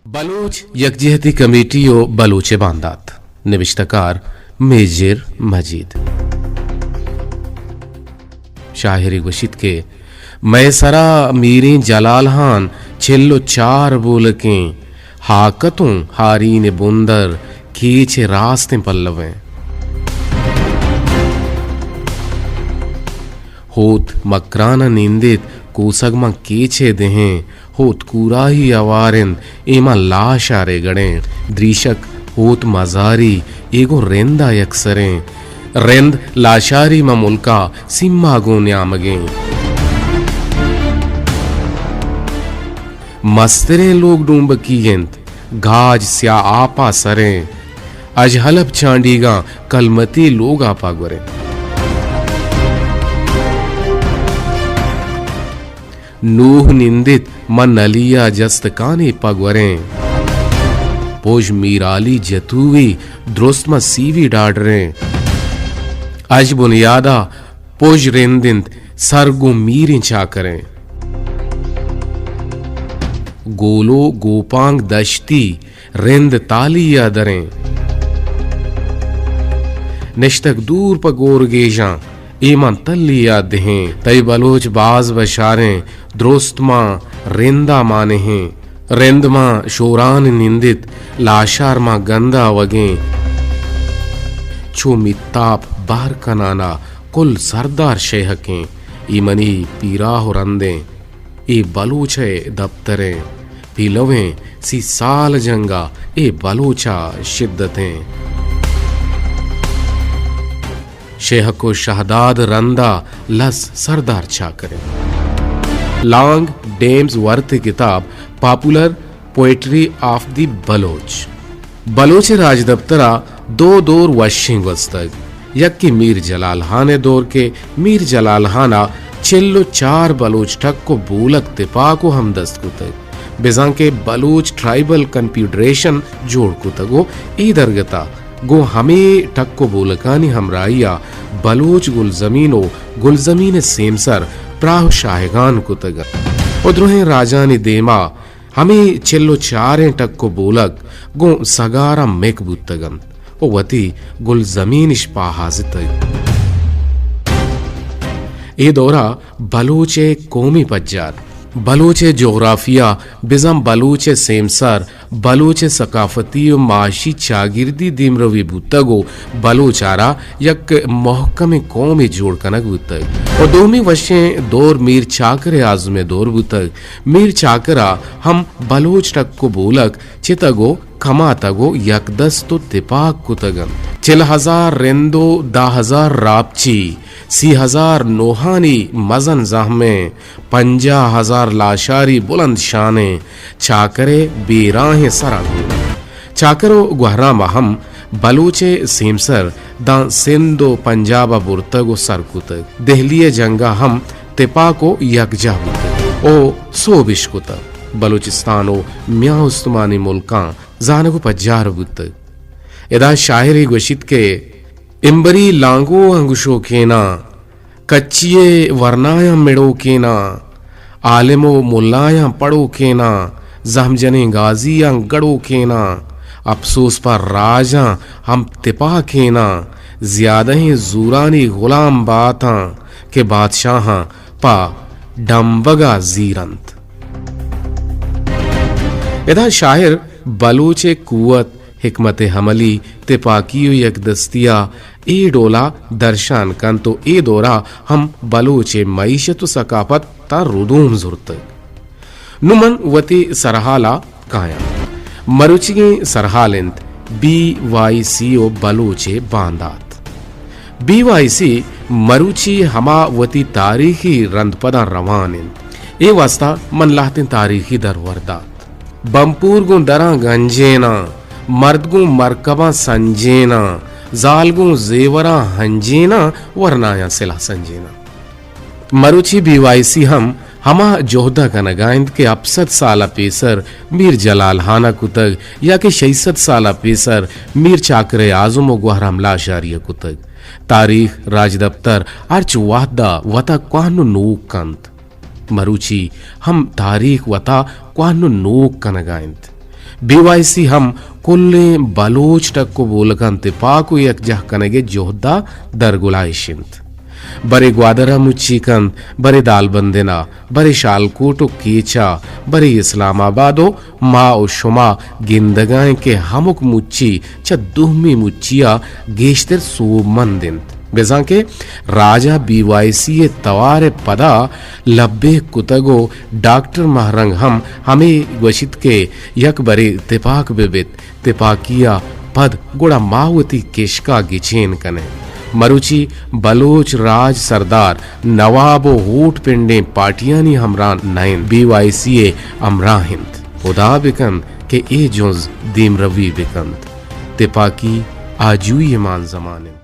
بلوچ یکجہتی کمیٹی و بلوچ باندات۔ نبشتہ کار میجر مجید۔ شاعرے گوشیت کہ مئے سرا میریں جلال ہان چل و چار بولکیں، ہاکتوں ہارین بندر کیچ راستیں پلویں۔ ہوت مکران ء نندیت، کوسگ ماں کیچ ء دہیں۔ ہوت کوراہی اوار انت، اے ماں لاشارے گڑیں۔ دریشک ہوت مزاری، اے گوں رند ء یکسریں۔ رند لاشاری ماں ملک ء سیما گوں نیامگیں۔ مستریں لوگ ڈومبکی انت، گاج سیاہ آپ ء سریں۔ اژ حلب چانڈیگاں کلمتی لوگ ء پگوریں۔ نوح نندیت من نلی ء جستکانی پگوریں۔ پوج میرالی جتوی درست من سیوی ڈاڈریں۔ اژ بنیاد ء پوج رند انت سر گوں میریں چاکریں۔ گولو گوپانگ دشتی رند تالی ء دریں۔ نشتگ دور پہ گورگیژاں، اے من تلی ء دہیں۔ تئی بلوچ باز بشاریں، درست ماں رند ء مانہیں۔ رند ماں شوران نندیت، لاشار ماں گند ء وگیں۔ چو میتاپ بہر کنان ء کل سردار شیہکیں۔ اے منی پیراہ و رندیں۔ اے بلوچ ء دپتریں۔ پیلویں سی سال جنگ ء اے بلوچ ء شدتیں۔ شیہک و شہداد رند ء لس سردار چاکریں۔ لانگ ڈیمز ورتھ کتاب popular poetry of the Baloch. Baloch راجدپتر ء دو دور وشیں گوستگ۔ یکے میر جلال ہان ء دور کہ میر جلال ہان ء چل و چار بلوچ ٹک و بولک تپاک و ہمدست کتگ، بزاں کہ بلوچ ٹرائبل کنفیڈریشن جوڑ کتگ و اے درگت ء گوں ہمے ٹک و بولکانی ہمراہی ء بلوچ گلزمین و گلزمین ء سیمسر پراہ و شاہگان کتگ ات و درہیں راجانی دیما ہمے چل و چاریں ٹک و بولک گوں سگاراں مک بوتگ انت و وتی گلزمین اش پاہازتگ۔ اے دورا بلوچ ء قومی پجار، بلوچ ء جغرافیہ، بزاں بلوچ ء سیمسر، بلوچ ء ثقافتی و معاشی چاگردی دیمروی بوتگ و بلوچ آرا یک مہکمیں قومے جوڑ کنگ بوتگ و دومی وشیں دور میر چاکر اعظم ء دور بوتگ۔ میر چاکر ء ہم بلوچ ٹک و بولک چتگ و کماتگ و یک دست و تپاک کتگ انت۔ چل ہزار رند و دہ ہزار راپچی، سی ہزار نوہانی مزن زہمیں، پنجاہ ہزار لاشاری بلند شانیں چاکرے بیراہیں سرا گون۔ چاکر و گوہرام ہم بلوچ سیمسر داں سندھ و پنجاب ء برتگ و سر کتگ۔ دہلی ء جنگ ء ہم تپاک و یکجاہ بوتگ و سوب اش کتگ۔ بلوچستان و میاں استمانی ملکاں زانگ و پجار بوتگ۔ ادا شاعرے گوشیت کہ امبری لانگو انگشوکیناں، کچی ء ورنایاں مڑوکیناں، عالم و ملایاں پڑوکیناں، زہم جنیں گازیاں گڑوکیناں، اپسوس پہ راجاں ہم تپاکیناں، زیادہیں زورانی غلام باتاں کہ بادشاہاں پہ ڈمبگا زیرنت۔ ادا شاعر بلوچ ء قوت، حکمت عملی، تپاکی و یکدستی ء اے ڈولا درشان کنت و اے دورا ہم بلوچ ء معیشت و ثقافت تا ردوم زرتگ۔ نوں من وتی سرحالا کایاں۔ مروچیگیں سرحال انت بی وائی سی و بلوچ ء باندات۔ بی وائی سی مروچی ہما وتی تاریخی رندپداں روان انت۔ اے واستا من لہتیں تاریخی درور دات۔ بمپور گوں دراں گنجیناں، مرد گوں مرکباں سنجیناں، زال گوں زیوراں ہنجیناں، ورنایاں سلاہ سنجیناں۔ مروچی بی وائی سی ہم ہما جہد ء کنگ ء انت کہ ہپت سد سال ء پیسر میر جلال ہان ء کتگ یا کہ شش سد سال ء پیسر میر چاکر اعظم و گوہرام لاشاری ء کتگ۔ تاریخ، راجدپتر ہرچ وہد ء وت ء کوہن و نوک کنت۔ مروچی ہم تاریخ وت ء کوہن و نوک کنگ ء انت۔ بی وائی سی ہم کلیں بلوچ ٹک و بولکاں تپاک و یکجاہ کنگ ء جہد ء درگلائیش انت۔ برے گوادر ء مچی کنت، برے دالبندن ء، برے شالکوٹ و کیچ ء، برے اسلام آباد و ما و شما گندگائیں کہ ہمک مچی چہ دومی مچی ء گیشتر سوبمند انت۔ بزاں کہ راج ء بی وائی سی ء توار ء پدا لبیک کتگ و ڈاکٹر مہرنگ ہم ہمے گوشیت کہ یک برے تپاک بہ بیت، تپاکی ء پد گڑا ما وتی کشک ء گچین کنیں۔ مروچی بلوچ راج سردار نواب و ہوٹ پنڈیں پارٹیانی ہمراہ نہ انت، بی وائی سی ء ہمراہ انت۔ ہدا بکنت کہ اے جنز دیمروی بکنت۔ تپاکی آجوئی مان زمان انت۔